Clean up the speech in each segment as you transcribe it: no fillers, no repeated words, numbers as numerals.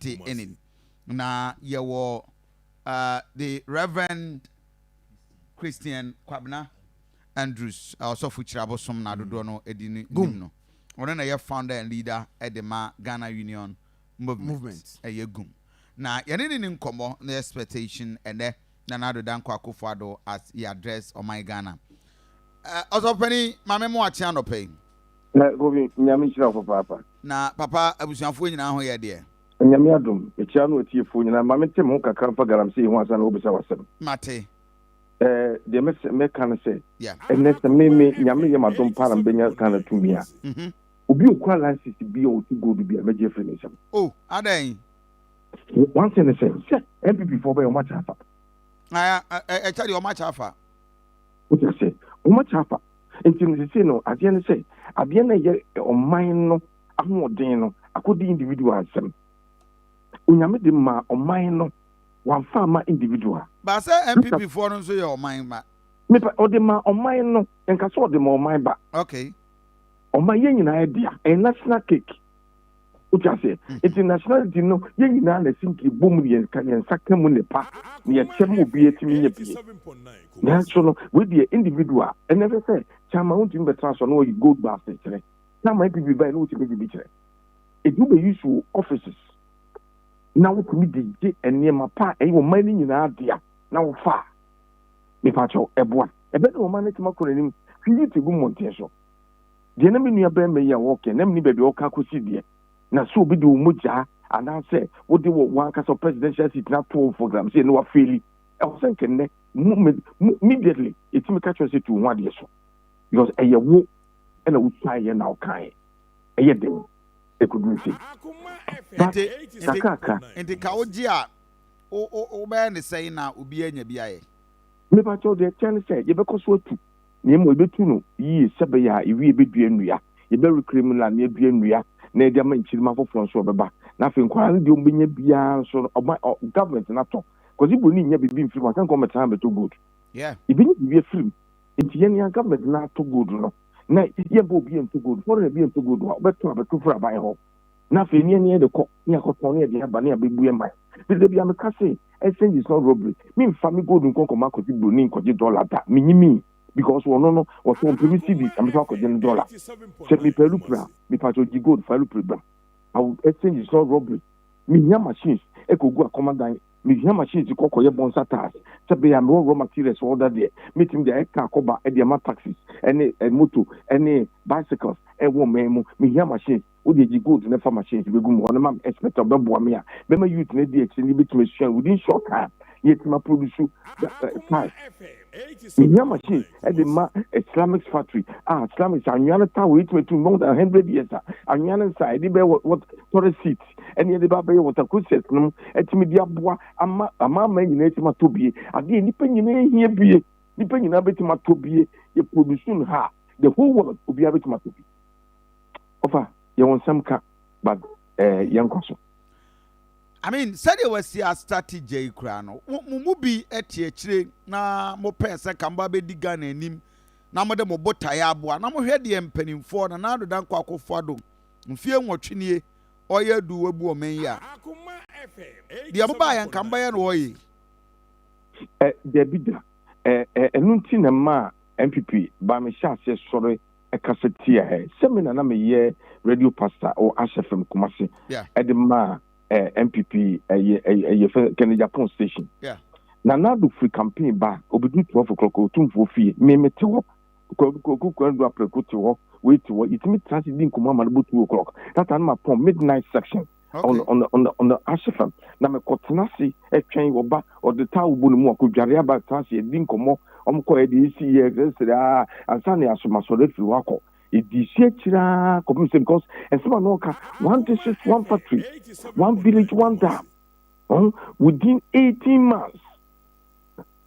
participate in it. Na yɛwɔ the Reverend Christian Kwabena Andrews, ɔsɔfo Kyerɛabosom na adodoɔ no edi ne nim no. Ɔno na yɛ founder and leader ɛde ma Ghana Union Movement. Movement. Ɛyɛ GUM. Na yɛne ne nkɔmmɔ na expectation ɛnɛ Nana Addo Dankwa Akufo-Addo as he address ɔman Ghana. Ɔsɔfo maame, mu akye anɔpɛ yi. Na Kofi, Nyame nhyira wo papaapa. Na papa, abusuafoɔ nyinaa ho yɛ deɛ? Nyame adom, mekyia no atiefoɔ nyinaa. Ma mente me ho kakra mfa galamsey ho ansa na wobisa w'asɛm. Mate. Deɛ mɛka no sɛ ɛnɛ sɛ meme Nyame yɛ m'adom paa na mebɛnya Ghana tumi a, obi okura license bi a ɔtu gold bi a, mɛgye afiri ne nsɛm. Oh, adɛn? One thing ne sɛ NPP foɔ bɛyɛ ɔmakyɛ afa. Ɛkyɛ deɛ ɔmakyɛ afa. Wote sɛ ɔmakyɛ afa, nti no sesei no adeɛ no sɛ adeɛ no ɛyɛ ɔman no ahoɔden no akɔdi individual nsɛm. Onyame de ma ɔman no, wamfa ama individual. Baasɛ NPP foɔ no nso yɛ ɔman ma. Mepa ɔde ma ɔman no, nka sɛ ɔde ma ɔman ba. Ɔman yɛn nyinaa yɛ dea, ɛyɛ national cake, wote aseɛ? Nti nationality no, yɛn nyinaa na ɛsi nka ebom ne yɛn yɛn nsa ka mu ne pa ne yɛkyɛ ma obi atumi nya bie. Nanso no wei deɛ, individual ɛnɛ fɛ sɛ chairman wontumi bɛtena so na wɔyi gold bars kyerɛ chairman. NPP báyìí na wotumi gye bi kyerɛ ebi, wobɛyi so offices na wotumi de gye nneɛma pa a ɛyɛ ɔman no nyinaa dea na wofa a, mepakyɛw, ɛboa ɛbɛ de ɔman no tumi akɔ n'anim. Hwɛ, yi te gu mmɔnten so deɛ, na me nua bɛrima yi a wɔkɛ na mene baabi a ɔka akɔsi deɛ, na sɛ obi de wo mogyaa anaasɛ wode wɔ wankasa presidential seat na to for galamsey na wafail, ɛwɔ sɛ nkɛnnɛ immediately ɛtumi ka kyerɛ sɛ tu ho adeɛ so, because ɛyɛ wo ɛna wosuaeɛ na wokaeɛ ɛyɛ den ɛkɔduru sei. But kakrakra. Nti ka wogye a, wobɛyɛ ne sɛn na obi anya bi ayɛ? Mepakyɛw, deɛ kyɛn ne sɛ yɛbɛkɔ so atu na mmom yɛbɛtu no yie sɛ bɛyɛ a ewie bɛdua nnua, yɛbɛrekere mu la na yɛdua nnua na yɛde ama nkyirima foforɔ nso ɔbɛba. Na afei nkwaraa no deɛ, ɔmbɛnya biara nso no, ɔma government no atɔ kɔsi buroni nya biribi mfiri mu asan kɔ ɔmɛtena abɛtɔ gold. Yɛbɛnya biribi afiri mu, nti yɛn ya government no atɔ gold no na yɛbɔ obi yɛntɔ gold, foreigner bi yɛntɔ gold a ɔbɛtɔ abɛto firi aban hɔ, na afei ne yɛde kɔ ne yɛakɔtɔn ne yɛde aba ne yɛabɛbu yɛn man bi. Da bi a meka se exchange is not robbery. Memfa me gold nkɔnkɔma akɔgye buroni nkɔgye dollar da, menyi mi because wɔno no wɔtɔn mpɛmi cedi na mepɛ akɔgye no dollar. Sɛ mepɛ lupre a, mepatɔ gye gold fa lupre bra. Awo exchange is not robbery. Mehia machines ɛkɔgu akɔmadan, mehia machines kɔkɔyɛ bonsa tiles sɛ bɛyɛ a mewɔ raw materials order deɛ, metumi de ayɛ car kɔba ɛde ama taxis ɛne moto ɛne bicycles ɛwɔ ɔman mu. Mehia machines, wode gye gold ne fa machines bɛgu mu hɔ no ma expert a ɔbɛboa me a bɛma youth no di akyire ne bɛtumi asua within short time ne yɛtumi aproduce tiles. Mehia machines ɛde ma Islamic factory a Islamic anwea no ta wɔ yɛtumi atu more than 100 years a anwea no nsa yɛde bɛyɛ wɔ toilet seat ɛne yɛde ba bɛyɛ water closet no mu, ɛtumi de aboa ama ama nyinaa ɛtumi atɔ bie. Adeɛ nipa nyinaa hia bie, nipa nyinaa bɛtumi atɔ bie. Yɛ produce no ha, the whole world obiara bɛtumi atɔ bi. Ɔfa yɛwɔ nsɛm ka, but yɛnkɔ so. I mean, sɛdeɛ wasi astart gya yi koraa no, mo mu bi te akyire na mopɛɛ sɛ ka moba bɛdi Ghana anim na mode mo botaeɛ aboa na mohwɛ deɛ mpanimfoɔ na Nana Addo Dankwa Akufo-Addo mfie 8 nie ɔyɛ adu wabu ɔman yi a, deɛ mobaayɛ nka mobɛyɛ no ɔyɛ. Dabi da. Ɛ ɛ ɛno nti na mma a NPP ba mehyɛ aseɛ sɔre ɛkasa tia ɛ sɛ me na meyɛ radio pastor wɔ Ash FM Kumase ɛde ma ɛ NPP ɛyɛ fɛ Kennedy Agyapong station. Nana Addo firi campaign ba, obedu 12 o'clock, Otumfuo fie, me mete hɔ, Kwaku Kwandu Aprɛko te hɔ, wei te hɔ, yɛtumi tena ase di nkɔmmɔ ama no bɔ 2 o'clock. That time ma pɔn midnight section on the Ash FM na mekɔtena ase ɛtwɛn wɔba, ɔde taawo bɔ ne mu akɔdware aba, tena ase yɛdi nkɔmmɔ. Ɔmo kɔ yɛde esi yɛ ɛsɛsɛrɛ aa ansa na yɛasomasɔre afiri hɔ akɔ yɛdi si akyire aa kɔpem sɛ, because ɛsɛm a na ɔka, one district one factory, one village one dam, within 18 months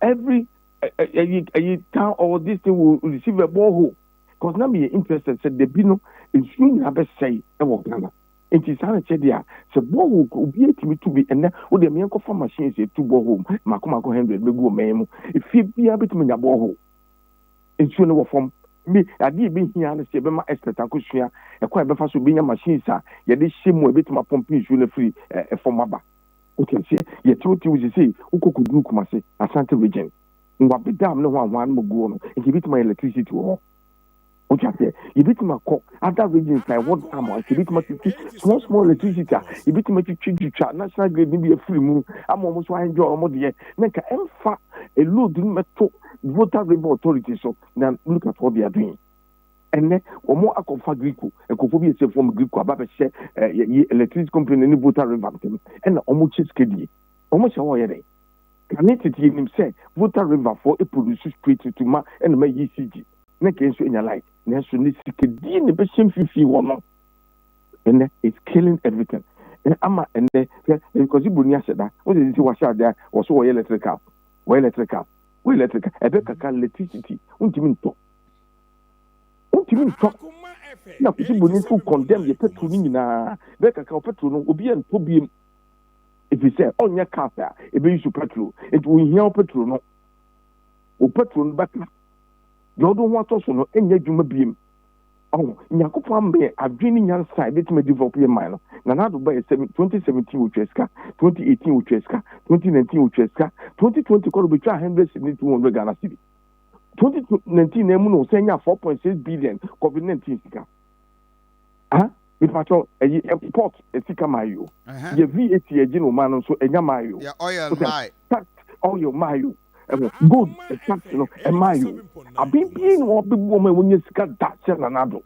every ɛyi town or this thing will receive a borehole, because na mi yɛ interested sɛ debi no nsuo nyinaa bɛsɛe ɛwɔ Ghana. Nti saa na kyɛ deɛ a sɛ borehole obi etumi tu bi ɛnɛ o deɛ, mmea nkɔfa machines etu borehole mako mako 100 bɛgu ɔman mu, efie biara bɛtumi nya borehole, nsuo no wɔ fam. Me, adeɛ a ɛbɛhia ne sɛ yɛbɛma expert akɔsua ɛkwan a yɛbɛfa so bɛnya machines a yɛde hyɛ mu a ɛbɛtumi apɔmpe nsuo no afiri fam aba. Wote aseɛ? Yɛtewotew sesei wokɔ kɔduru Kumase, Asante region, Ngwabe dam ne hwanhwaa no mu guo no, nti yɛbɛtumi ayɛ electricity wɔ hɔ. Wote aseɛ? Yɛbɛtumi akɔ other regions a ɛwɔ dam a nka yɛbɛtumi atwitwi small small electricity a yɛbɛtumi atwitwitwitwa national grid no bi afiri mu ama wɔn nso enjoy wɔn deɛ na nka ɛmfa load no mɛto Volta River Authority so. Na look at what they are doing. Ɛnɛ wɔn akɔfa Greco nkurɔfoɔ bi ɛsɛ fam Greco aba bɛhyɛ ɛɛ electricity company ne Volta River ntɛm ɛna wɔn kyɛ sika die. Wɔn hyɛ hɔ yɛ dɛ. Kane tete yɛ nim sɛ Volta River foɔ produce straight to ma ɛna ma ECG na nka nso enya light. Nanso ne sikadie na ɛbɛhyɛ mfimfini hɔ no ɛnɛ it's killing everything. Ama ɛnɛ hwɛ Kwasi Broni ahyɛ da. Wɔn sɛ sɛ wahyɛ adeɛ wɔ so wɔyɛ electrical wɔyɛ electrical wɔyɛ electrical ɛbɛ kaka electricity wontumi ntɔ wontumi ntɔ na Kwasi Broni nso condemn yɛ petrol no nyinaa bɛɛ kaka petrol no obi yɛ ntɔ biem ɛfiri sɛ ɔnyɛ cars a ɛbɛyi so petrol nti ohia wo petrol no wo petrol no bɛka deɛ ɔde ho atɔ so no ɛnyɛ adwuma biem. Ɔho Nyankopɔn ama yɛ adwene ne nyansa a ɛbɛtumi develop yɛ man no. Nana Addo ba yɛ 2017 wɔtwa sika, 2018 wɔtwa sika, 2019 wɔtwa sika, 2020 kɔrɔ bɛtwa 100 cedi 200 Ghana cedi. 2019 na mu no sɛ nya 4.6 billion COVID-19 sika. Ah, mipatɔ ɛyi port sika maa yi o. Yɛ VAT ɛgye no ɔman no nso ɛnya maa yi o. Yɛ oil maa. Tax oil maa yi o. Ɛwɔ gold tax no ɛmaa yi o. Abɛn bie na wɔbɛbu wɔn a wɔnyɛ sika da hyɛ Nana Addo.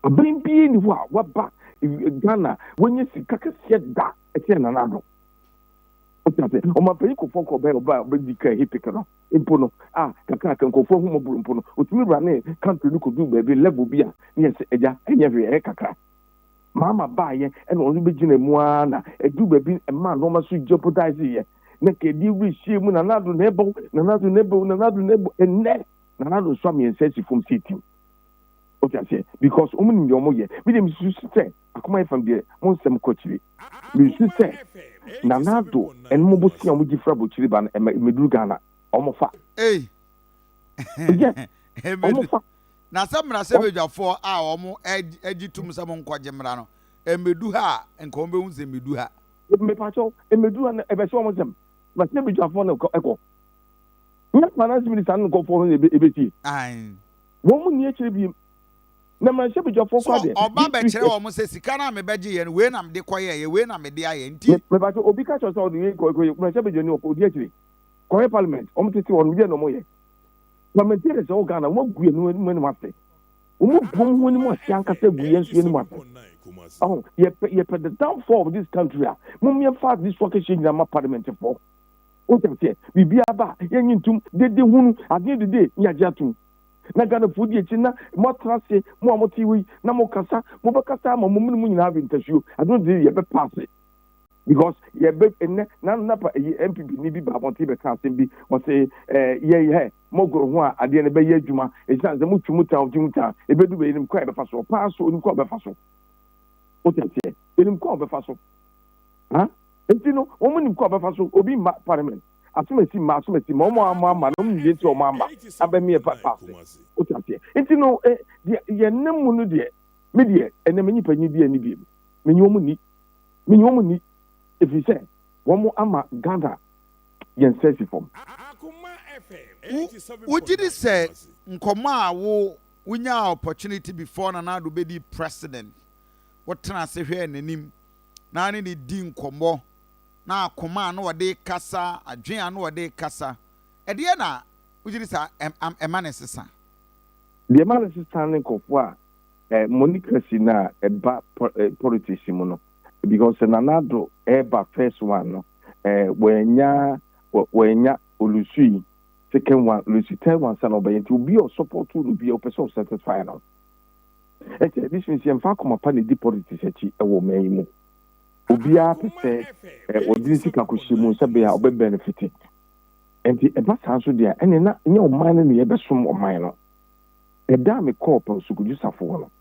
Abɛn bie ni hɔ a waba Ghana wɔnyɛ sika kɛseɛ da ɛkyɛ Nana Addo. Ɔmanpanyin kɔfɔ kɔ ɔbɛn ɔba ɔbɛdi kan hipik no mpo no a kakraka nkurɔfoɔ ho mɔboro mpo no otumi wura ne country no kɔdu baabi level bi a ne yɛ sɛ agya ɛnyɛ hwee ɛyɛ kakra. Maama baayɛ ɛna ɔno bɛgyina mu ara na ɛdu baabi ɛmaa nneɛma so jeopardize yɛ na kɛdi wuri hyia mu. Nana Addo na ɛbɔ, Nana Addo na ɛbɔ, Nana Addo na ɛbɔ. Ɛnɛ Nana Addo nso mmiɛnsa asi fam sɛ tim o ti aseɛ because wɔn nim deɛ wɔn yɛ. Mi deɛ mi susu sɛ Akoma yɛ fam deɛ mo nsɛm kɔ akyire. Mi susu sɛ Nana Addo ɛne mo bosia a wɔn gye fira abokyire ba no ɛmɛ mɛduru Ghana wɔn fa. Ei. Yes, wɔn fa. Na sɛ mmarahyɛbadwafoɔ a wɔn agye tum sɛ mo nkɔgye mmara no mmɛdu ha a, nka wɔn bɛhu sɛ mmɛdu ha. Mepakyɛw, mmɛdu ha no ɛbɛhyɛ wɔn nsɛm. Mmarahyɛbadwafoɔ no ɛkɔ. Nyɛ finance minister no nkɔfoɔ no ɛbɛtie. Wɔn mu nni akyire biem. Na mmarahyɛbadwafoɔ kɔ adeɛ. So ɔba bɛkyerɛ wɔn sɛ sika no a mebɛgye yɛ no wei na mede kɔyɛɛyɛ, wei na mede ayɛ nti. Mepakyɛw, obi ka kyerɛ sɛ ɔde wei kɔ kɔ mmarahyɛbadwani ɔkɔ odi akyire. Kɔyɛ parliament, wɔn tete hɔ no deɛ na wɔn yɛ. Parliamentarians ɛwɔ Ghana, wɔn agu yɛn anim anim ase. Wɔn agu wɔn ho anim ase ankasa agu yɛn nso anim ase. Ɔho, yɛpɛ yɛpɛ the downfall of this country a, mo yɛmfa adesoa kɛseɛ nyinaa ma parliament foɔ. Wote aseɛ? Biribiara ba a, yɛnye ntom, dede hunu, adeɛ dede, ne yɛagye atom. Na Ghanafoɔ di akyi na moatena ase, mo a mote hɔ yi, na mokasa, mobɛkasa ama mo mene mu nyinaa awe ntasuo. Adeɛ dede yɛbɛpa ase. Because yɛbɛ nnɛ, na napa ɛyi NPP ni bi ba abɔnten bɛka asɛm bi, ɔse ɛɛ yɛ yɛ mogoro ho a adeɛ no bɛyɛ adwuma, ɛsiane sɛ motwi mu tan, motwi mu tan, ɛbɛdu bɛyɛ nim kwan a yɛbɛfa so, ɔpaa so, onim kwan a ɔbɛfa so. Wote aseɛ? Onim kwan a ɔbɛfa so. Ha? Nti no, wɔn nim kwan a ɔbɛfa so, obi mma parliament. Asomasi mma, asomasi mma, wɔn a wɔn ama no, wɔn nim deɛ nti a wɔn amba, abɛmeɛ pa paase. Wote aseɛ? Nti no, eh, deɛ yɛn nam mu no deɛ, me deɛ, ɛnɛ menye panyin bi ani biem. Menye wɔn nni. Menye wɔn nni. Ɛfiri sɛ, wɔn ama Ghana yɛn nsa asi fam. Wo wogye di sɛ nkɔmmɔ a wo wonyaa opportunity before Nana Addo bɛdii president, wotena ase hwɛɛ n'anim na ne no di nkɔmmɔ na akoma a na ɔde rekasa, adwene a na ɔde rekasa, ɛdeɛ na wogye di sɛ ɛma no sesa? Deɛ ɛma no sesa ne nkurɔfoɔ a eh, monocracy no a ɛba politics mu no because sɛ Nana Addo ɛreba first one no eh, wɔanya wɔanya olusui second one olusi third one sana ɔbɛyɛ nti obi a ɔsupporto no bi a ɔpɛ sɛ ɔsatisfy no. Ɛnti this means yɛmfa akoma pa na ɛdi politics akyi ɛwɔ ɔman yi mu. Obiara pɛ sɛ ɔde ne sika kɔhyɛ mu sɛ bɛyɛ a ɔbɛ benefit. Ɛnti ɛba saa nso deɛ ɛne na nyɛ ɔman no na yɛbɛsom ɔman no. Ɛda a mekɔɔ Pɔnsukudwo Safo hɔ no,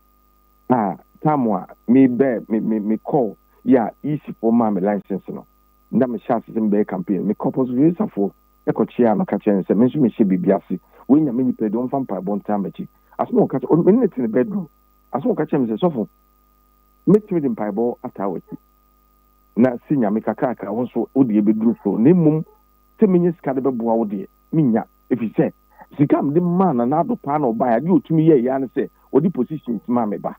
a time a mebɛ me me mekɔɔ yɛ a EC foɔ maa me license no, na mehyɛ ase sɛ mebɛyɛ campaign. Mekɔɔ Pɔnsukudwo Safo ɛkɔkyeaa no ka kyerɛɛ no sɛ me nso mehyɛ biribi ase. Wei Nyame nipa yi deɛ ɔmfa mpaebɔ ntaa m'akyi. Asɛm a ɔka kyerɛ, me ne no te ne bedroom. Asɛm a ɔka kyerɛ me sɛ, sɔfo, mɛtumi de mpaebɔ ataa w'akyi. Na se Nyame kakrakra wo nso wo deɛ bɛduru soro. Na mmom sɛ menya sika de bɛboa wo deɛ, mennya. Ɛfiri sɛ sika a mede maa Nana Addo paa na ɔbaeɛ, adeɛ a ɔtumi yɛeɛ ara ne sɛ ɔde positions maa me ba.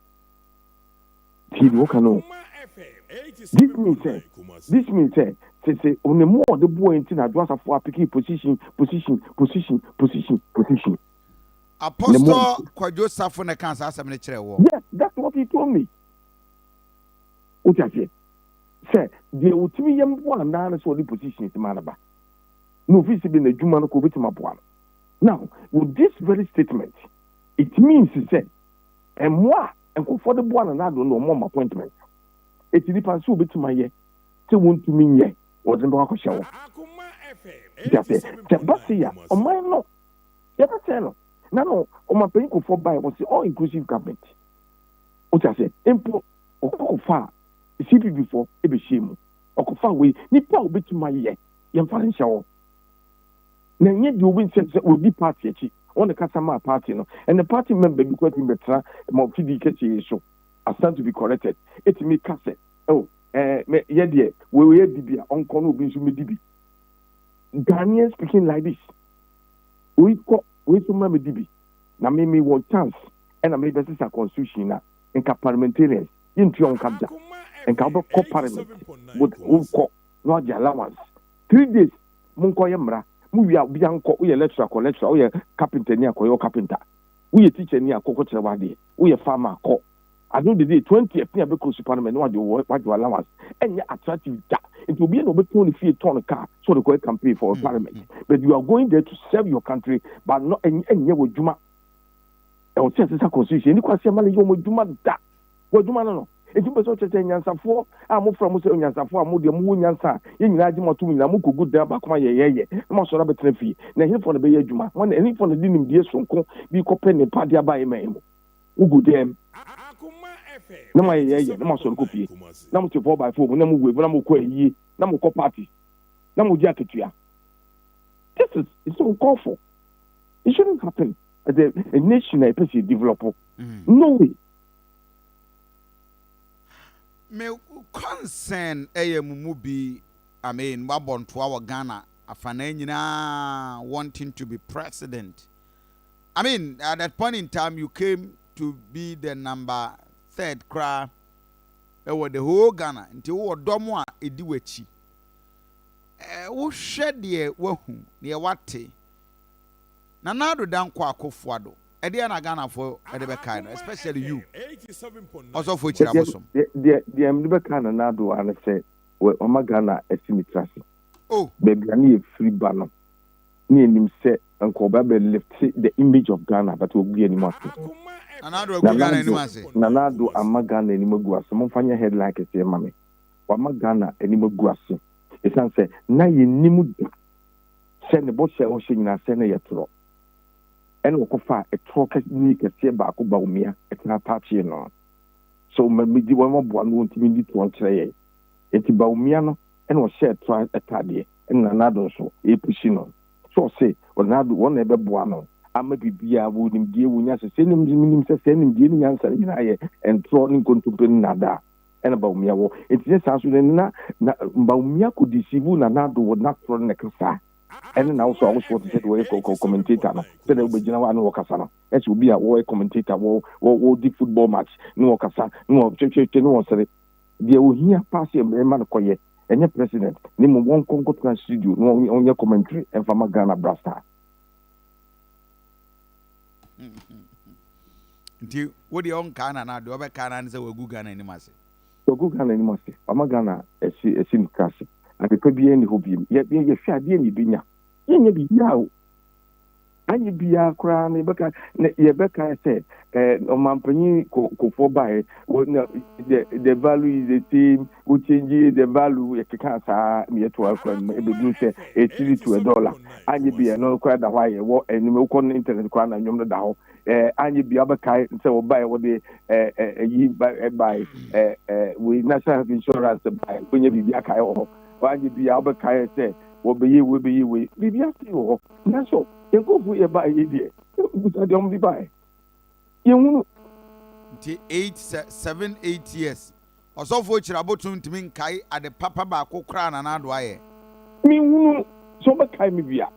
Tie deɛ ɔka no o. This means sɛ, this means sɛ, sɛ sɛ ne mmoa a ɔde boa yɛn nti na Adwo Asafo apeke position, position, position, position, position. Ne mmoa. Apostle Kwadwo Safo na ɛkaa saa asɛm no kyerɛɛ woɔ? Yes, that's what he told me. Wote aseɛ? Sɛ deɛ ɔtumi yɛ mmoa anaa ne sɛ ɔde positions ma no ba. Na ofiri sɛ bi n'adwuma no kɔ obɛtumi aboa no. Now, with this very statement, it means sɛ mmoa a nkurɔfoɔ de boa Nana Addo no wɔn appointment. Eti nipa nso obetumi ayɛ sɛ wɔntumi nyɛ wɔde no bɛkɔ akɔhyɛ hɔ. Nti aseɛ sɛ ba se ya ɔman no yɛbɛsɛn no na no ɔmanpanyin Kufuor bae wɔsi all inclusive government. Wote aseɛ mpo ɔkɔkɔfa a CPP foɔ ɛbɛhyɛ mu ɔkɔfa wei nipa a obetumi ayɛ yɛmfa no nhyɛ hɔ. Na ɛnyɛ deɛ obi sɛ sɛ ɔdi party akyi wɔn na kasa maa party no ɛnɛ party member bi kɔ atumi bɛtena ma fidie kɛseɛ yi so asan to be corrected ɛtumi ka sɛ oh ɛɛ mɛ yɛ deɛ wei wei adi bi a ɔnkɔ na obi nso mɛdi bi. Ghanaian speaking like this, wei kɔ wei nso ma mɛdi bi na me me wɔ chance ɛna me bɛsesa constitution na nka parliamentarians yɛntua wɔn ka da nka wobɛkɔ parliament with wokɔ na wagye allowance 3 days. Monkɔyɛ mmara, mowie a obia nkɔ. Woyɛ lecturer, kɔ lecturer. Woyɛ carpenter ni a, kɔyɛ carpenter. Woyɛ teacher ni a, kɔ kɔkyerɛ w'adeɛ. Woyɛ farmer, kɔ ade no dede 20th ne abɛkɔ super no mɛ ne wagye wɔ allowance. Ɛnyɛ attractive da nti obi na ɔbɛtɔn ne fie, tɔn ne car so ɔde kɔyɛ campaign for parliament, but you are going there to serve your country but not ɛnyɛ wɔ adwuma. Ɛwɔ sɛ ɛsesa constitution ɛni kwasi ɛma ne yɛ wɔn adwuma da wɔ adwuma no. Nti mpɛ sɛ ɔkyerɛ sɛ nyansafoɔ a mofra mo sɛ nyansafoɔ a mo deɛ mowɔ nyansa a yɛn nyinaa agye mo atom nyinaa mokɔgu dan baako ma yɛyɛyɛ na moasɔre abɛtena fie na ɛhefoɔ na bɛyɛ adwuma wɔn ɛhefoɔ na de nimdeɛ sonko bi kɔpɛ ne pa de aba yɛ man mu. Wogu dɛm na mo ayɛyɛyɛ na mo asɔre kɔ fie na mo te 4x4 mu na mo wave na mo kɔ ayie na mo kɔ party na mo gye akatua. This is, it's uncalled for. It shouldn't happen as a nation a yɛpɛ sɛ yɛ develop. No way. Me concern ɛyɛ mo mu bi, I mean, wabɔ ntoa wɔ Ghana afanaa nyinaa wanting to be president. I mean, at that point in time you came to be the number third koraa ɛwɔ the whole Ghana, nti wowɔ dɔm a ɛdi w'akyi. Wohwɛ deɛ wahu deɛ wate Nana Addo Dankwa Akufo-Addo ɛdeɛ na Ghanafoɔ ɛde bɛkae no, especially you, Ɔsɔfo Kyiri Abosom? Deɛ mede bɛka Nana Addo ano sɛ ɔma Ghana asi ne tiri ase. Baabi a ne yɛfiri ba no ne yɛnim sɛ nka ɔba bɛ lift the image of Ghana, but ɔgu anim ase. Nana Addo agu Ghana anim ase. Nana Addo ama Ghana anim agu ase. Momfa nyɛ headline kɛseɛ ma me. Wama Ghana anim agu ase ɛsiane sɛ na yɛnim da sɛ ne bɔhyɛ a ɔhyɛ nyinaa sɛ ne yɛ torɔ ɛna ɔkɔfa ɛtorɔ ni kɛseɛ baako ba omia ɛtena ataakye no so mɛdi wɔn aboa no wɔntumi di toɔ nkyerɛ yɛn. Eti Bawumia no ɛna ɔhyɛ ɛtorɔ ɛtaadeɛ ɛna Nana Addo nso ɛpusi no so ɔse Nana Addo wɔn na ɛbɛboa no ama biribiara wɔ nimdeɛ wɔ nyansa sɛ nim nim sɛ sɛ nimdeɛ ne nyansa no nyinaa yɛ ntorɔ ne nkontompe ne naadaa ɛna Bawumia wɔ. Eti ne saa so ne na Bawumia kò deceive Nana Addo wɔ n'atorɔ ne ne kasa ɛne na awoso awoso te sɛ deɛ wɔyɛ commentator no sɛdeɛ wobɛgyina hɔ a ne wɔkasa no ɛsɛ obi a wɔyɛ commentator wɔ wɔ wɔdi football match ne wɔkasa ne wɔtwetwetwe ne wɔsere. Deɛ ohia paase mmarima no kɔyɛ ɛnyɛ president ne mu wɔn nkɔ nkɔtena studio na wɔnyɛ commentary ɛmfa ma Ghana Brastar. Nti wo deɛ ɔnkaa Nana deɛ ɔbɛkaa na ne sɛ wagu Ghana anim ase. Wagu Ghana anim ase. Wama Ghana ɛsi ne tiri ase. Adepa biara ni hɔ biem. Yɛ yɛhwɛ adeɛ ne yɛbɛnya yɛnyɛ biribiara o. Anyɛ biara koraa no yɛbɛka yɛbɛka sɛ ɔmanpanyin Kufuor baeɛ na the value is the same, wo change the value. Yɛkeka saa na yɛto akora no mu ɛbɛduru sɛ 80 to a dollar. Anyɛ bi ɛno koraa da hɔ a yɛwɔ anim wokɔ no internet koraa na nnwom no da hɔ. Anyɛ bi wabɛkae sɛ wɔbaeɛ wɔde ɛyi bae, wei National Health Insurance bae, wonyɛ biribi akae wɔ hɔ. Anyɛ bi a wobɛkae sɛ wɔbɛyɛ wei bɛyɛ wei biribi ase wɔ hɔ nanso. Yɛn nkurɔfoɔ yɛ baeɛ yi deɛ, busa deɛ wɔde baeɛ. Yɛnhunu. Nti 8 sɛ 7 8 years Ɔsɔfoɔ Kyirabotom ntumi nkae ade papa baako koraa a Nana Addo ayɛ. Menhunu sɛ ɔbɛkae me bi a.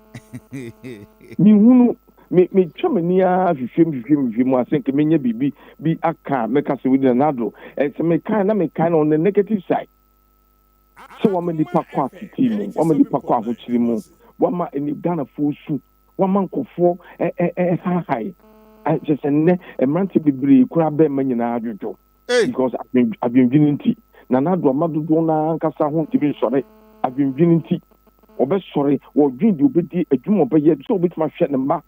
Menhunu. Me, metwa m'ani ara hwehwɛ mu, hwehwɛ mu, hwehwɛ mu a sɛ nka menya biribi bi aka a mɛka sɛ wei de Nana Addo. Ɛ, sɛ mekae na mekae no on the negative side. Sɛ wama nnipa kɔ atetee mu, wama nnipa kɔ ahokyere mu, wama Ghanafoɔ su, wama nkurɔfoɔ ɛhaahae. Kyerɛ sɛ nnɛ mmeranteɛ bebree koraa bɛrima nyinaa adwodwo because adwendwene nti. Nana Addo ama dodoɔ no ara ankasa ho ntumi nsɔre adwendwene nti. Wɔbɛsɔre, wɔdwen deɛ ɔbɛdi, adwuma ɔbɛyɛ, sɛ ɔbɛtumi ahwɛ ne mma.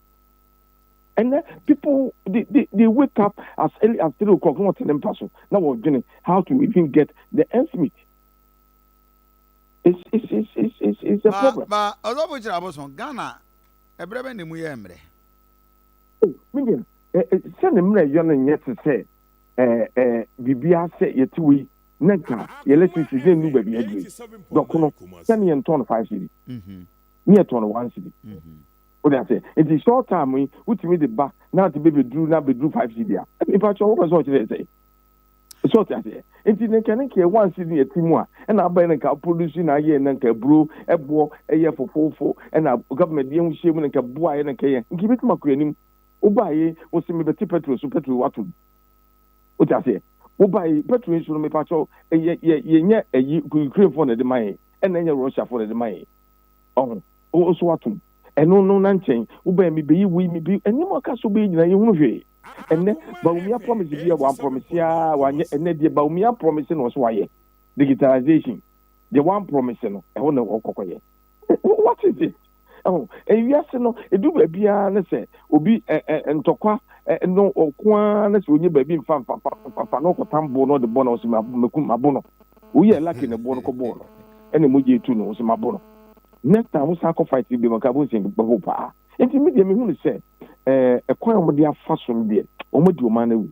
Ɛnɛ people they wake up as early as 3 o'clock na wɔte ne mpa so na wɔdwene how to even get the ends meet. It's a problem. Ba ɔsɔfo kyerɛ abosom Ghana ɛbrɛ bɛ na emu yɛ mmerɛ. Oh, me deɛ sɛ ne mmerɛ yɔ no nyɛ te sɛ ɛɛ biribiara sɛ yɛte wei na nka yɛ electricity ne nnu baabi aduru dɔkono sɛ ne yɛntɔn no 5 cedi ne yɛtɔn no 1 cedi. Wode ase nti short time yi wotumi de ba na ate bɛbɛduru na bɛduru 5 cedi a, nipa kyɛ wopɛ sɛ ɔkyerɛ sɛ sɛ ɔte aseɛ. Nti ne nka ne nka 1 cedi ne yɛte mu a ɛna abayɛ no nka produce na ayɛ na nka aburo ɛboɔ ɛyɛ fofofo ɛna government yɛn ho hyia mu na nka boa ayɛ na nka yɛ nka ebɛtumi akɔ anim. Wobaayɛ wosi mebɛte petrol so, petrol watom, wote aseɛ. Wobaayɛ petrol nso no, mepa kyɛw, yɛ yɛ yɛnyɛ ɛyi Ukraine foɔ na ɛde ma yɛn ɛna ɛnyɛ Russia foɔ na ɛde ma yɛn. Ɔho wo nso watom ɛno no na nkyɛn wobɛyɛ mebɛyi wei mebɛyi ɛnneɛma aka so bɛyɛ nyinaa yɛhunu hwee. Ɛnɛ Bawumia promise bi a wɔn promise a wanyɛ, ɛnɛ deɛ Bawumia promise na ɔso wayɛ digitalization deɛ wɔn promise no ɛhɔ na ɔkɔkɔyɛ. What is it? Ɛho ewiase no edu baabiara ne sɛ obi ɛ ɛ ntɔkwa ɛ no ɔko ara ne sɛ onye baabi nfa nfa nfa nfa na ɔkɔtam bo na ɔde bɔ na ɔsɛ mɛkum mabo no. Woyɛ lucky na boɔ no kɔ bɔɔ no ɛna mogya etu no ɔsɛ mabo no. Next time wosan kɔ fight bi mu nka bo nsɛn bɛho paa. Nti mi deɛ mehu no sɛ ɛkwan a wɔde afa so no deɛ, wɔn adi ɔman no awu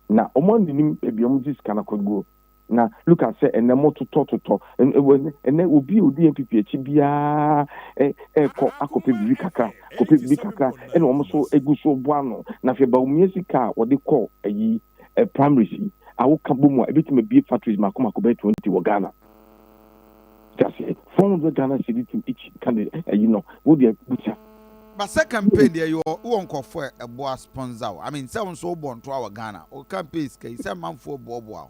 na wɔn anenim baabi a wɔn gye sika no akɔguo. Na look at sɛ ɛnɛ mo totɔ totɔ ɛnɛ obi a odi NPP akyi biara ɛkɔ akɔpɛ biribi kakra, kɔpɛ biribi kakra, ɛna wɔn nso egu so bɔ ano. Na afei Bawumia sika a wɔde kɔ ɛyi primaries yi a woka bɔ mu a, ebitumi abie factories mako mako bɛyɛ 20 wɔ Ghana. Jase 400 Ghana cedi to each candidate ɛyi no wo deɛ busa. But sɛ campaign deɛ yɛ wɔ nkɔfoɔ a ɛboa sponsor o. I mean, sɛ wo nso wobɔ ntoa wɔ Ghana wo campaign sika yi sɛ manfoɔ boaboa wo.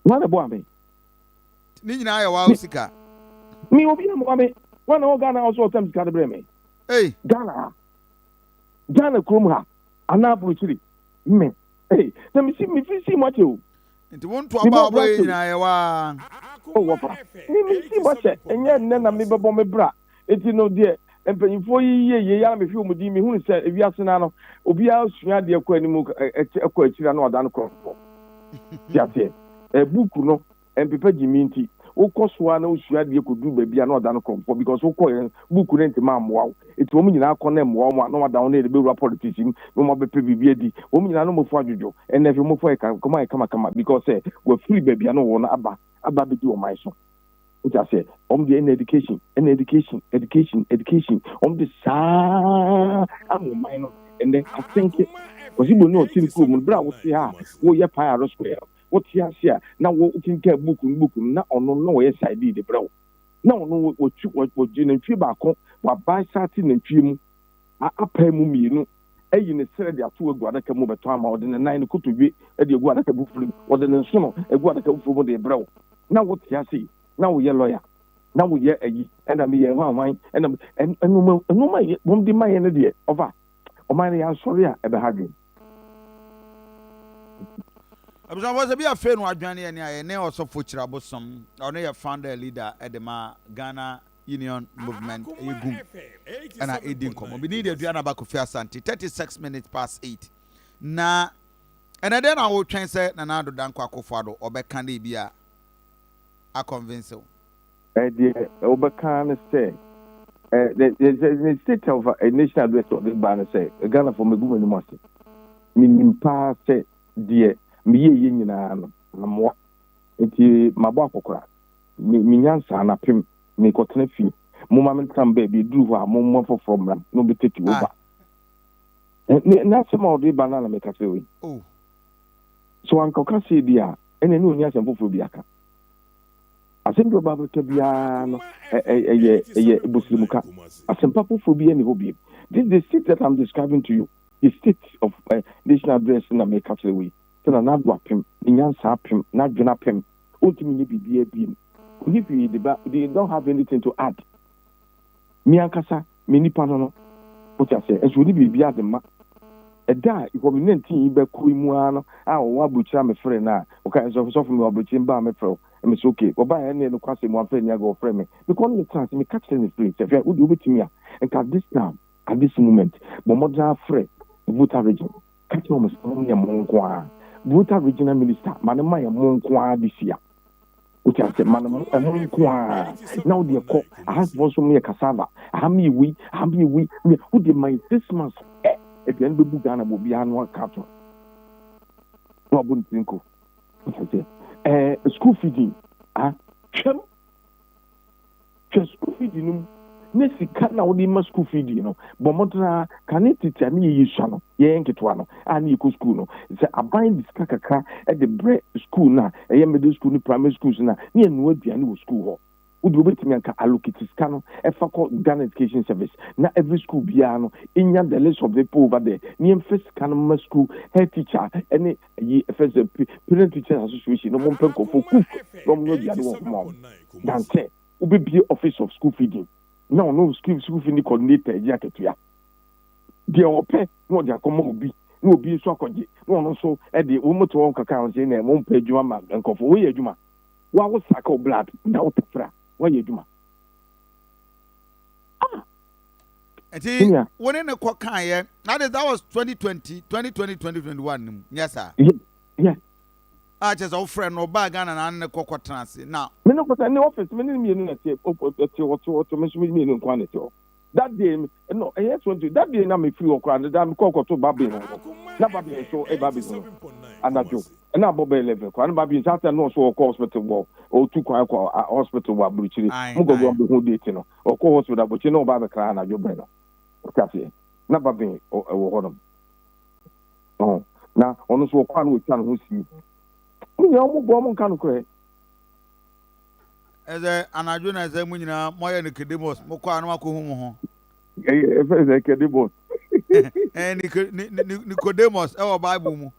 Wɔn na boa me. Ne nyinaa yɛ wa sika. Mi obi amoa me wɔn na wɔ Ghana ɔsɔ ɔtɛm sika de brɛ me. Hey. Ghana ha, Ghana kurom ha anaa aburokyiri me ee na mi si mi fi si mu akyɛ o. Nti wo ntoa ba a wobɔ yɛ nyinaa yɛ waa. O wɔfa mi mi si mu akyɛ, ɛnyɛ nnɛ na mi bɛbɔ me bra. Eti no deɛ mpanyinfoɔ yi yie yie yara mehwɛ wɔn din mehunu sɛ ewiase na no obiara sua adeɛ kɔ anim ɛkɔ akyiri na ɔda no korɔmfoɔ ti aseɛ. Buuku no mpepa gyimi nti wokɔ so a na wosua adeɛ kɔduru baabi a na ɔda no korɔmfoɔ because wokɔ yɛn buuku no ntoma ammoa wo. Eti wɔn nyinaa kɔ na mmoa wɔn a na wɔada wɔn na yɛde bɛwura politics mu na wɔn abɛpɛ biribi adi. Wɔn nyinaa na wɔn adwodwo. Ɛnna afei wɔn ayɛ kama ayɛ kamakama because sɛ wɔafiri baabi a na wɔwɔ no aba abɛdi wɔn man so. Wote aseɛ? Wɔn deɛ ɛna education, ɛna education, education, education. Wɔn de saa ama ɔman no ɛnɛ asenke wɔsi bo ne ɔte ne kurom no. Bere a wote ha a woyɛ pie square, wote ase a na wo kenkan book no, book no na ɔno na wɔyɛ side de brɛ wo na ɔno wɔtwi wɔgye nantwie baako wabae saate nantwie mu apae mu mmienu ayi ne serɛ de ato agu adaka mu bɛtɔn ama ɔde ne nan ne kotodwe de agu adaka foforɔ mu, wɔde ne nsono agu adaka foforɔ mu de brɛ wo na wote ase na woyɛ lɔya na woyɛ ayi ɛna meyɛ hwanhwan ɛna ɛnoma ɛnoma yɛ wɔn de ma yɛ no deɛ ɔfa ɔman no yɛansɔre a ɛbɛha dwen. Abusuafoɔ, sɛ bi afei no adwane yɛ ne a yɛne Ɔsɔfo Kyerɛ Abosom, ɔno yɛ founder leader ɛde ma Ghana Union Movement, ɛyɛ GUM, ɛna ɛdi nkɔmmɔ bi ne de aduane aba. Kofi Asante, 36 minutes past 8 na ɛnɛ dɛn na wotwɛn sɛ Nana Addo Dankwa Akufo Addo ɔbɛka de bi a aconvince wo? Ɛdeɛ wobɛka ne sɛ the state of a nation address ɔde ba no sɛ Ghanafoɔ mɛgu m'anim ase, menim paa sɛ deɛ meyɛ yɛ nyinaa no amoa nti mabɔ akɔkora, menya nsaa napem mekɔtena fie. Momma mentena mo baabi, ɛduru hɔ a momma foforɔ mmra na ɔbɛ take over. Ne n'asɛm a ɔde ba no na meka kyerɛ wo yi. Oh. So anka ɔka sei deɛ a, ɛnna ne ɔnni asɛm foforɔ bi aka. Asɛm bi a ɔba abɛka biara no, ɛyɛ ɛyɛ bosirimuka. Asɛmpa foforɔ bi ɛni hɔ bio. This is the state that I'm describing to you. The state of uh, national address na meka kyerɛ wo yi. Sɛ na n'ado apem, ne nyansa apem, n'adwene apem, ɔntumi nyɛ biribiara bio. Ɔnni hwee de ba, they don't have anything to add. Me ankasa, me nipa no no, wote aseɛ, nso ɔnni biribiara de ma. Ɛda a covid 19 yi bɛkɔ yi mu ara no a ɔwɔ aburokyire a mefrɛ no a, ɔka sɛ sɔfo mewɔ aburokyire mbaa mɛfrɛ wo. Mese okay. Ɔbaeɛ ɛnneɛ nokwasɛm mu wamfrɛ ni agorɔ ɔfrɛ me. Mekɔ ne no tena ase meka kyerɛ no free sɛ hwɛ wo deɛ wobɛtumi a nka at this time at this moment bɔ mmɔden ara frɛ Volta region ka kyerɛ wɔn sɛ wɔn nyɛ mo nko ara Volta regional minister ma no ma yɛ mo nko ara this year. Wote ase ma no mo ɛmo nko ara na wo deɛ kɔ ahafoɔ nso mo yɛ cassava aha mo yɛ wei aha mo yɛ wei wo deɛ ma yɛ 6 months ɛ aduane bɛbu Ghana bɔ obiara no aka to na wabɔ ne tiri nko. Wote ase ɛɛ school feeding ah twɛm hwɛ school feeding no mu ne sika na wode ma school feeding no bɔ mmɔden a kane tete a ne yɛyɛ sua no yɛyɛ nketewa no a ne yɛkɔ school no sɛ aban de sika kakra de brɛ school no a ɛyɛ middle school ne primary schools no a ne yɛnoa aduane wɔ school hɔ. Wode wobɛtumi anka allocate sika no ɛfa kɔ Ghana Education Service na every school biara no ɛnya the list of people over there ne yɛmfa sika no ma school head teacher ɛne ayi ɛfɛ sɛ Parent Teachers Association no mompɛ nkurɔfoɔ cook na ɔmo no aduane wɔ hɔ ma ɔmo than sɛ wobɛbie office of school feeding na ɔno school feeding coordinator agye akatua deɛ ɔpɛ na ɔde akɔma obi na obi nso akɔgye na ɔno nso ɛde wɔn mo te wɔn kakra wɔn sɛ na wɔn mpɛ adwuma ma nkurɔfoɔ wɔyɛ adwuma wɔn awo saka o blood na wotafra wɔyɛ adwuma ah. Nti wo ne ne kɔ kaeɛ that is that was 2020 2020 2021 no mu nyɛ saa? Yeah. A kyerɛ sɛ wofrɛ no ɔbaa Ghana na ne kɔ kɔtena ase na. Me ne kɔtena ne office me ne mmienu na ɛte ɛte ɔte ɔte me nso me mmienu nko ara na ɛte hɔ that day no ɛyɛ 20 that day na me firi hɔ koraa no da me kɔ kɔto babin hɔ no na babin nso ɛba bi ho no anadwo ɛna abɔ bɛ 11 koraa na babin saa time na ɔso ɔkɔ hospital wɔ ɔtu kwan kɔ hospital wɔ aburukyire mo gɔgɔ bɛ ho date no ɔkɔ hospital aburukyire na ɔba abɛkra anadwo bɛn no ɔte aseɛ na babin ɛwɔ hɔ nom ɔho na ɔno nso ɔkɔ a na ɔtwa ne ho sie mo nyinaa ɔmo bɔ ɔmo nka no korɛ. Ɛsɛ anadwo na ɛsɛ mo nyinaa moayɛ Nicodemus mokɔ a na moakɔhu mo ho. Ɛyɛ ɛfɛ sɛ Nicodemus. Ɛɛ Nicodemus ɛwɔ Bible mu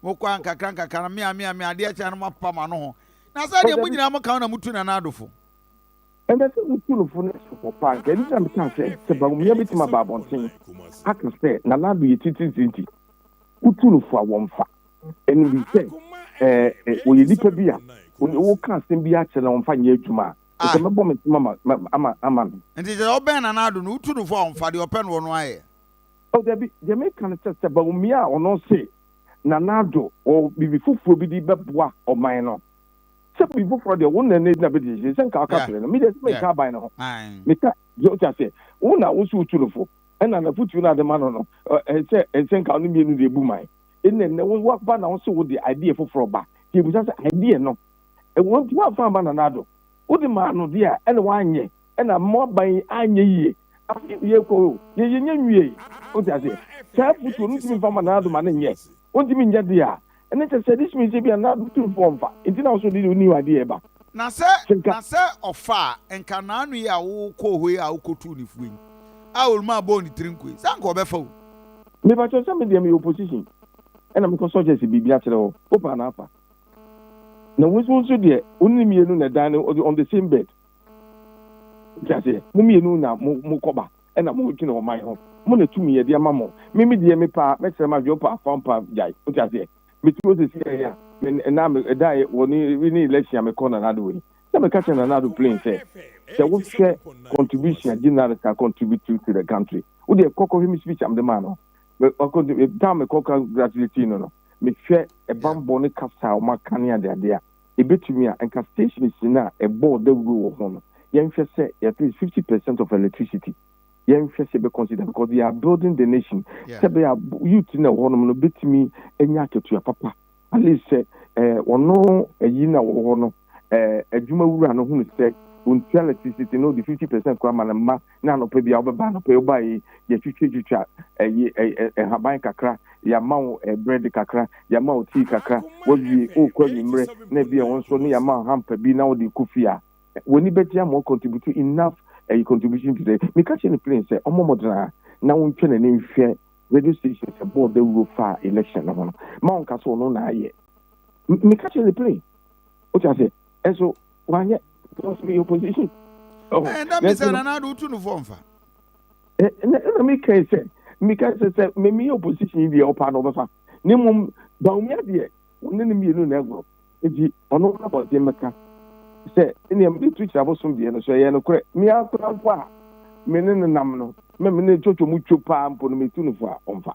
mokɔ a nkakra nkakra na mea mea mea adeɛ kyɛ na moapopa mo ano ho na sɛ deɛ mo nyinaa mo ka na motu Nana Addo fo. Ɛnɛ sɛ wotu no fo no so hɔ paa nka ɛno na meka sɛ sɛ Bawumia bɛtumi aba abɔnten aka sɛ Nana Addo yɛ titiritii nti wotu no fo a wɔmfa ɛno bi sɛ ɛɛ wɔyɛ nipa bi a woka asɛm bi akyerɛ na wɔmfa nyɛ adwuma a nka mɛbɔ me nsɛm ama ama ama no. Nti sɛ ɔbɛn Nana Addo no wotu no fo a ɔmfa deɛ ɔpɛ no ɔno ayɛ. Oh dabi, deɛ meka no sɛ sɛ Bawumia a ɔno se Nana Addo wɔ biribi foforɔ bi de bɛboa ɔman no sɛ biribi foforɔ deɛ wo na na bɛdi sɛ nka ɔka kyerɛ no medeɛ sɛ menka aban no ho meka deɛ wote aseɛ wo na wo so wotu no fo ɛna nafotuo no ade ma no no ɛsɛ ɛsɛ nka ɔno mmienu deɛ bu man ɛnna ɛnɛ wo waba na wo so wo de idea foforɔ ba nti ebusa sɛ idea no ɛwɔ nti woamfa ama Nana Addo wode maa no deɛ a ɛna woanyɛ ɛna mo aban anyɛ yie afei yɛ kɔ o yɛ yɛ nyɛ nwie wote aseɛ saa fotuo no ntumi mfa ma Nana Addo ma ne nyɛ wontumi nyɛ deɛ a ɛne kyɛ sɛ this means bi a Nana Addo tumfoɔ mfa nti na wo so de new idea ba. Na sɛ ɔfa a nka n'ano yi a wokɔɔ hɔ yi a wokɔtuu ne fuo yi a oluma bɔɔ ne tiri nkoe sɛ anka ɔbɛfa o. Mepakyɛw sɛ me deɛ meyɛ opposition ɛna mekɔ suggest biribi akyerɛ hɔ wopɛ anaa afa na wo nso deɛ wo ne mmienu na ɛdan no on the same bed nti aseɛ mo mmienu na mo mo kɔba ɛna mo dwene ɔman ho mo na tumi yɛde ama mo me me deɛ me paa mɛkyerɛ ma adwene pa afa mpa gyae wote aseɛ metumi osisi yɛ a me ɛna me ɛda yɛ wɔ ne ne election a mekɔ Nana Addo yi sɛ meka kyerɛ Nana Addo plain sɛ sɛ wohwɛ contribution a general ka contribute to the country wo deɛ kɔkɔ hwɛ me speech am de maa no me time mekɔ congratulate no no mehwɛ ɛbanbɔ ne kasa a wɔn aka ne adeade a ebetumi a nka stations no a ɛbɔɔ dawuro wɔ ho no yɛnhwɛ sɛ at least 50% of electricity yɛnhwɛ sɛ bɛ consider because they are building the nation sɛ bɛyɛ a youth na ɛwɔ hɔnom no bɛtumi anya akatua papa at least sɛ ɔno ayi na wɔ hɔ no adwuma wura no hunu sɛ Ontua electricity na ɔde 50% koraa ma ne mma na anɔpa biara wobɛba anɔpa yi wobaeɛ yi yɛtwitwatwitwa ɛyi ɛ ɛ nhaban kakra, yɛama wo ɛ bread kakra, yɛama wo tea kakra, woawie wokɔ anwummerɛ na ebi a wo nso ne yɛama wo hamper bi na wode kɔ fie a w'ani bɛgye ama wo contribute enough ɛyi contribution to the. Meka kyerɛ no plain sɛ ɔmmɔ mmɔden ara na wontwa n'ani nhwɛ radio stations ɛbɔɔ dawuro faa election no ho no ma ɔnka sɛ ɔno na ayɛ. Meka kyerɛ no plain. Wote aseɛ? Ɛnso wanyɛ because meyɛ opposition. Ɛnda mi sɛ Nana Addo wotu no fɔ nfa. Ɛna meka yi sɛ meka sɛ sɛ meyɛ opposition yi deɛ ɔpaa na ɔbɛfa ne mmom Bawumia deɛ ɔne ne mmienu na ɛgorɔ nti ɔno na abɔnten mɛka sɛ ɛnea mede tu kyerɛ abosom deɛ no so ɛyɛ nokorɛ me ara koraa mpo a me ne no nam no me me ne twotwo mu two paa mpo no metu no fo a ɔmfa.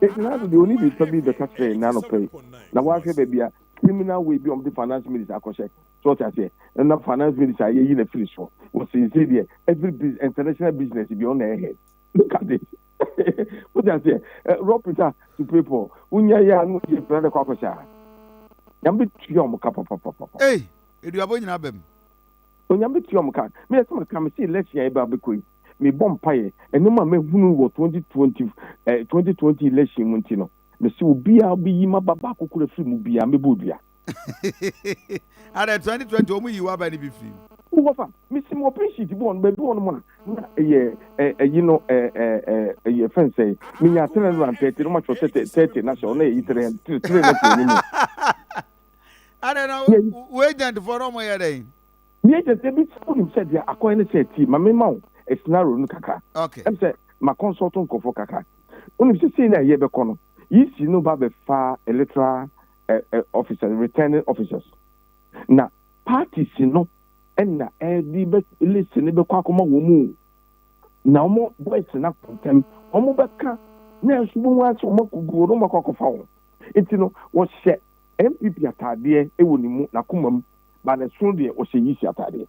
Enti Nana Addo deɛ ɔni biribi pa bi bɛka kyerɛ yɛn nnɛ anɔpa yi na wahwɛ baabi a criminal way bi a wɔde finance minister akɔhyɛ so ɔte aseɛ na finance minister a yɛyi no afiri so wɔ seesei deɛ every business international business bi ɔno na ɛyɛ head look at this wote aseɛ rob Peter to pay Paul wonya yɛ a na wɔyi afiri na de kɔ akɔhyɛ a Nyame bɛtua wɔn ka papapapapa. Ei, aduabɔ nyinaa ba mu. Onyame bɛtua wɔn ka. Meyɛ sɛ maka mese election a ɛba abɛkɔ yi mebɔ mpaeɛ nneɛma a mahunu wɔ 2020 eh, 2020 election mu nti no mese obiara bɛyi m'aba baako kora firi mu biara mɛbɔ dua. Adɛ 2020 wɔn yi w'aba no bi firi mu. Wɔfa mesi mu open sheet bi wɔ no baabi wɔ no mu a na ɛyɛ ɛyi no ɛyɛ fɛn sɛ menya 330 no matwerɛ 30 na hyɛ ɔno ɛyi 300 3 na kyerɛ anim. Adɛ na wo agent foɔ no wɔn yɛ dɛn? Me agent ebi sɛ wonim sɛ deɛ akɔyɛ ne sɛ ti ma mema wo scenario no kakra. Okay. Ɛm sɛ ma consult nkurɔfoɔ kakra. Wonim sɛ sei na ɛyɛ bɛkɔ no EC no ba bɛfa electoral officers, returning officers. Na parties no na ɛde bɛ list no bɛkɔ akɔma wɔn mu. Na wɔn boys no akɔ ntɛm. Wɔn bɛka na nso wɔn ara sɛ wɔn akɔgu wɔn akɔ akɔfa wɔn. Nti no wɔhyɛ NPP ataadeɛ wɔ ne mu n'akoma mu ba ne soro deɛ ɔhyɛ EC ataadeɛ.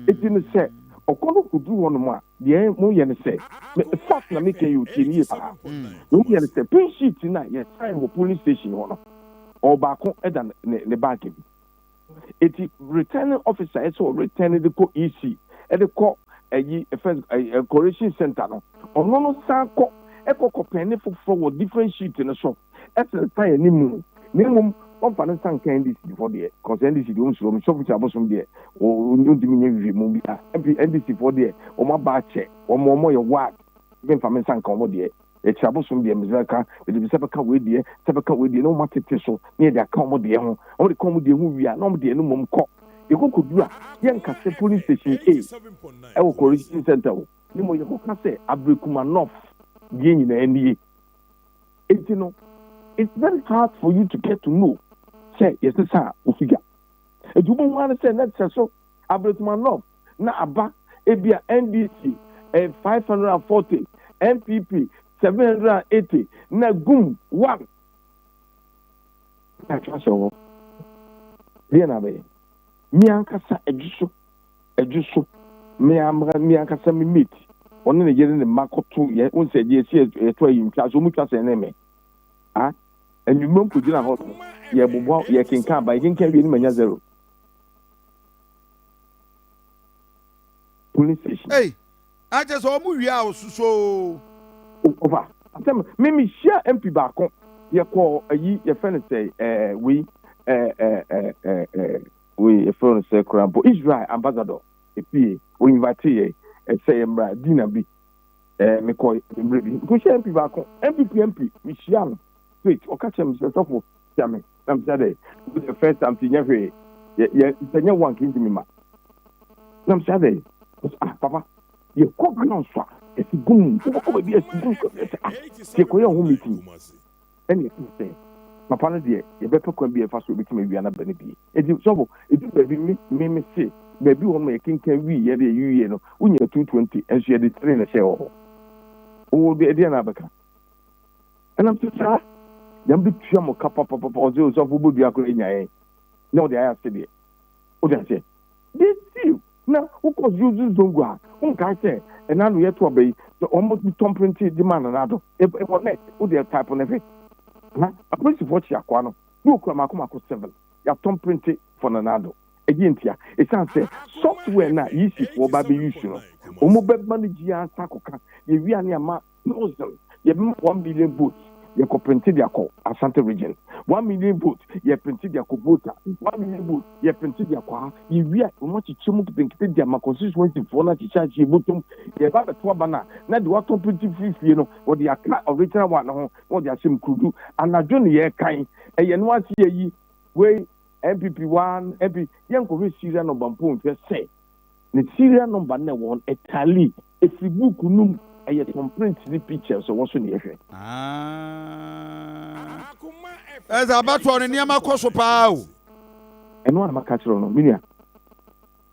Eti no sɛ ɔkɔ no kɔduru hɔnom a deɛ moyɛ no sɛ fact na meka yi o tie ne yie paa. Deɛ moyɛ no sɛ pink sheet no a yɛ sign wɔ polling station hɔ no ɔbaako da ne ne bag mu. Eti returning officer ɛsɛ ɔ return de kɔ EC ɛde kɔ ɛyi first ɛyi correction center no ɔno no san kɔ ɛkɔ kɔpɛn ne foforɔ wɔ different sheet no so ɛsensan anim na mmom wɔmfa ne nsa nka NDC foɔ deɛ cause NDC deɛ wɔn suro wɔn sɔfo abosom deɛ wɔntumi nyɛ nhwehwɛmu bi a MP NDC foɔ deɛ wɔn aba akyɛ wɔn wɔn yɛ wad memfa me nsa nka wɔn deɛ ɛkyerɛ abosom deɛ mesɛ ka mede sɛ bɛka wei deɛ sɛ bɛka wei deɛ na wɔn atete so na yɛde aka wɔn deɛ ho wɔn de ka wɔn deɛ ho wie a na wɔn deɛ no mmom kɔ yɛkɔ kɔdu a yɛnka sɛ polling station A ɛwɔ correction center o ne mo yɛkɔka sɛ Ablekuma North deɛ nyinaa nie. Enti no, it's very hard for you to get to know sɛ yɛsesa wo figure. Enti wobɛhu ara ne sɛ na kyerɛ so Ablekuma North na aba ebia NDC eh, 540, NPP 780 na gum one na atwa ahyɛ hɔ. Deɛ na abɛyɛ? Me ankasa adwo so adwo so me me ankasa me mate ɔne ne yere ne mma kɔto yɛ wɔn sɛ deɛ esi yɛto ayi ntwa so wɔn twa sɛn ne me ah enyimire nkɔgyina hɔ no yɛbobɔ yɛkenkan aba yɛkenkan wie ne ma nya zero police station. Ei, akyɛ sɛ wɔn wie a ɔsoso. Ɔfa asɛm me me hyia MP baako yɛkɔ ayi yɛfrɛ no sɛ ɛɛ wei ɛɛ ɛɛ ɛɛ ɛɛ wei yɛfrɛ no sɛ koraa mpo Israel ambassador efie o invite yɛ ɛsɛ yɛ mmra dinner bi ɛɛ mekɔ mmerɛ bi nkɔhyia MP baako NPP MP mehyia no straight ɔka kyerɛ me sɛ sɔfo hyia me na mesɛ dɛ the first time ti nyɛ hwee yɛ yɛ sɛ nyɛ one kenti mi ma na mesɛ dɛ ah papa yɛkɔ ground so a ɛsi gum wobɛkɔ baabi a ɛsi gum kɔ ah yɛkɔyɛ ho meeting ɛne ɛka sɛ papa no deɛ yɛbɛpɛ kwan bi a ɛfa so obɛtumi awia no aba no bie. Enti sɔfo ɛdu baabi me me me se baabi hɔ no ma yɛkenkan wii yɛde ɛwiwie no wonya 220 nso yɛde 3 na ɛhyɛɛ wɔ hɔ wowɔ de ɛdeɛ na abɛka ɛnam sɛ saa Nyame bɛtua mo ka papapapa. Ɔsɛ osɔfo wobɛdua koraa nya yɛn na ɔde ayɛ ase deɛ wode aseɛ they steal. Na wokɔ Zuzu Zongo a wonkae sɛ ɛna no yɛto aba yi wɔn tɔmprente de ma Nana Addo ɛwɔ net wode type no hwɛ ha apolisifoɔ kye akoa no na okura mako mako 7 yɛatɔmprente for Nana Addo. Ɛdeɛ ntia? Ɛsiane sɛ software no a EC foɔ ba bɛ use no, wɔn bɛma no gyi ansa akɔka. Yɛwie a ne ama thousand, yɛbɛma 1 million votes, yɛkɔ print de akɔ Ashanti Region, 1 million votes yɛ print de akɔ Volta, 1 million votes yɛ print de akɔ ha. Yɛwie a, wɔn akyekyɛ mu nketenkete de ama constituency foɔ no akyekyɛ ahyɛ bɔtɔm. Yɛba abɛto aba no a, na de watɔ print firi fie no, wɔde aka original one no ho na wɔde ahyɛ mu kurudu. Anadwo ne yɛrekan ɛyɛ no ase, yɛyi wei NPP one MP, yɛnkɔhwɛ serial number mpo nhwɛ sɛ ne serial number no ɛwɔ no ɛtally efiri book no mu, ɛyɛ thumb print ne pictures ɛwɔ so ne yɛhwɛ. Ah. Ɛsɛ abatoɔ no, nneɛma kɔ so paa o. Ɛno a maka kyerɛ no, me nua,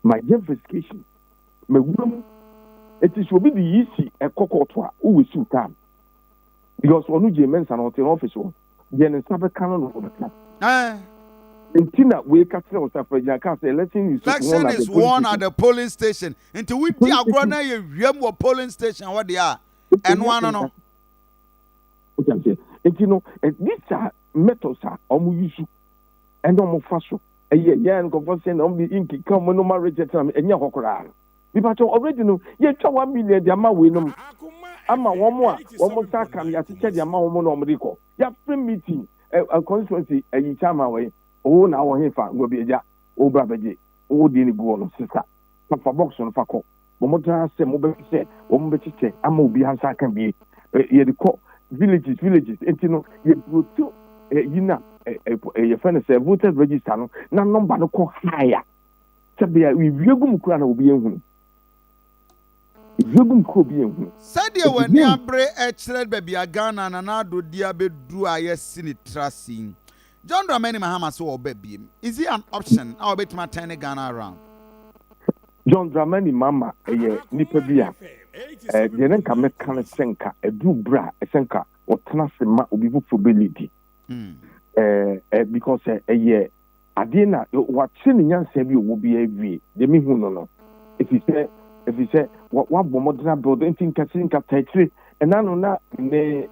mayɛ investigation, mawura mu. Eti sɛ obi de yi si ɛkɔ kɔɔto a, wowɔ siw time because ɔno gye mɛnsa na ɔte n'office hɔ deɛ, ne nsa bɛka no na ɔbɛka. Nti na wei ka kyerɛ wo sɛ afragyina kaa sɛ election is election won at is the polling won at station. The polling station. Nti wodi polling agorɔ station na yɛ wiem wɔ polling station hɔ deɛ a, ɛno ano no. Wote aseɛ? Nti no these are methods a ɔmo use ɛna ɔmo fa so ɛyɛ yɛn nkɔfɔ sɛ na ɔmo de ink ka ɔmo no ma reject na ɛnyɛ hɔ koraa. Nipa already no, yɛtwa 1 million de ama wei nom ama wɔn a wɔn nsa aka no, yɛakyekyɛ de ama wɔn na wɔn de kɔ. Yɛafrɛ meeting ɛ ɛ constituency ɛyi chairman wɔ yi, owó na awɔ hefa ngɔbi agya owó bra bɛgye owó deɛ ne gu hɔ no sisa fa box no fa kɔ. Wɔn tena sɛ mo bɛ sɛ wɔn bɛkyekyɛ ama obi nsa aka bie. Yɛde kɔ villages villages. Nti no yɛ burotu ɛ yi na ɛ ɛ yɛfrɛ no sɛ voters register no na number no kɔ higher sɛbea ewie gu mu kura na obi ehunu, ewie gu mu kura obi ehunu. Sɛdeɛ w'ani abere kyerɛ baabi a Ghana Nana Addo di abɛduru a yɛsi ne trase yi, John Dramani Mahama sɛ ɔba biem, is he an option a ɔbɛtumi atɛn ne Ghana around? John Dramani Mahama ɛyɛ nipa bi a deɛ ne nka mɛka no sɛ nka ɛduru berɛ a ɛsɛ nka ɔtena ase ma obi foforɔ bɛlead ɛɛ ɛ because ɛyɛ adeɛ na wakyerɛ ne nyansa bi a ɔwɔ bi awie deɛ mehu no, ɛfiri sɛ wabɔ mmɔden abuild. Nti nkasi nkata akyire ɛna no na ne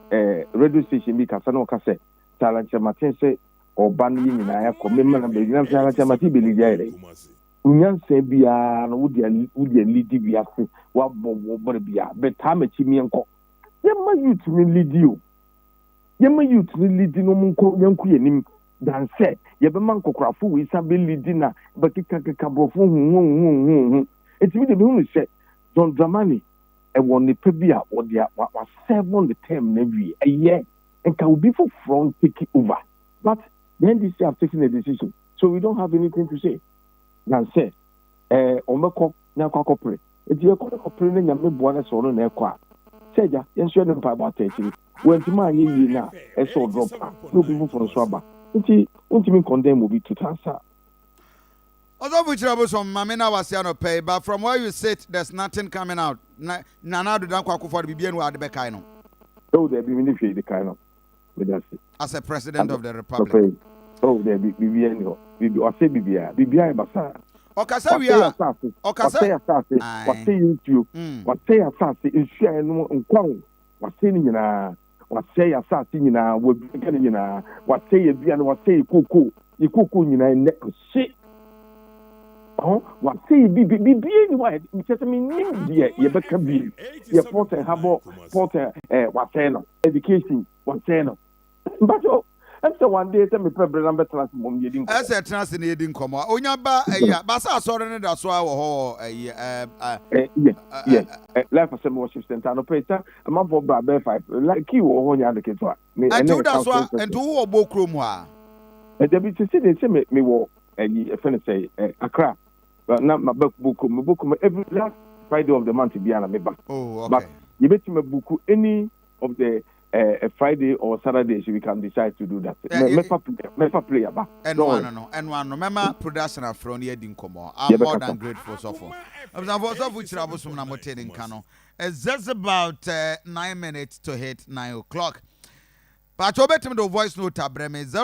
radio station bi kasa na ɔka sɛ Alan Kyerematen sɛ ɔba no yɛ nyinaa akɔ mema na baabi na sɛ Alan Kyerematen bɛlead ayɛ dɛ nyansa biara no wode alead wiase, wabɔ wɔ bɔre biara bɛtaa m'akyi, miɛnkɔ yɛma youth no lead o, yɛma youth no lead no, ɔmo nkɔ yɛnkɔ yɛnim dan sɛ yɛbɛma nkɔkorafo wei sa bɛlead na bɛkekakeka borɔfo huhuhuhuhu. Enti mi de mehu sɛ John Dramani ɛwɔ nipa bi a wɔde a waserve the term na wie, ɛyɛ nka obi foforɔ take over, but the NDC have taken a decision, so we don't have anything to say na sɛ ɔmɛkɔ na akɔ akɔpere. Nti yɛkɔ ne kɔpere ne Nyame boa no sɛ ɔno na ɛkɔ a, sɛ agya yɛn nso yɛde mpaebɔ ata akyiri. Wɔntumi anyɛ yie no a, ɛsɛ ɔdrop a na obi foforɔ nso aba. Nti wontumi nkɔndɛn mu obi tuta nsa. Ɔsɔfo kyerɛ bosom maame na wase anɔpɛ yi, but from where you sit, there's nothing coming out na Nana Addo Dankwa Akufo-Addo biribi anu a ade bɛkae no. Ɛwɔ daabi, mi ne hwee de kae no, meda ase. As a president of the republic. Papa yi, oh daabi, biribi ani hɔ, biribi ɔsɛ biribiara, biribiara yɛ basaa. Ɔkasa wie Wasɛe a asase. Ɔkasa. Wasɛe asase. Wasɛe nsuo. Wasɛe asase, nsuo a ɛnom nkwa o, wasɛe ne nyinaa. Wasɛe asase nyinaa, wadua ne nyinaa, wasɛe yɛ aduane, wasɛe yɛ kookoo, yɛ kookoo nyinaa nnɛ ahye ɔhɔ. Wasɛe yɛ bibi, bibie ni hɔ a kyerɛ sɛ menim deɛ yɛbɛka bie. Yɛ port and harbour, port wasɛe no, education wasɛe no. Mpakyɛw, ɛm sɛ one day sɛ mepɛ berɛ na mbɛtena ase mmom yɛdi nkɔmmɔ. Ɛsɛ tena ase na yɛdi nkɔmmɔ a onya ba ɛyi a basa asɔre no da so a wɔ hɔ wɔ ɛyi ɛɛ ɛ Yes, Life Assembly Worship Center no pɛ sɛ amanfoɔ bra bɛɛ 5, like key wɔ hɔ nyɛ ade ketewa. Me ɛnti woda so a, ɛnti wowɔ bɔ kurom hɔ a? Ɛdabi, sisi de sɛ me mewɔ ɛyi ɛfɛ no sɛ Accra na ma bɛ bɔ kurom, me bɔ kurom every last Friday of the month biara na me ba. But yɛbɛtumi abook any of the Friday or Saturday, so we can decide to do that. Mɛfa plane aba. Ɛno ano no, ɛno ano mɛma production afrɛ no, yɛdi nkɔmmɔ. I'm more than grateful, sɔfo. Abusuafo, sɔfo kyerɛ abosom na mote ne nka no. It's just about 9 minutes to hit 9 o'clock. Pakyɛ, wobɛtumi de wo voice note abrɛ me.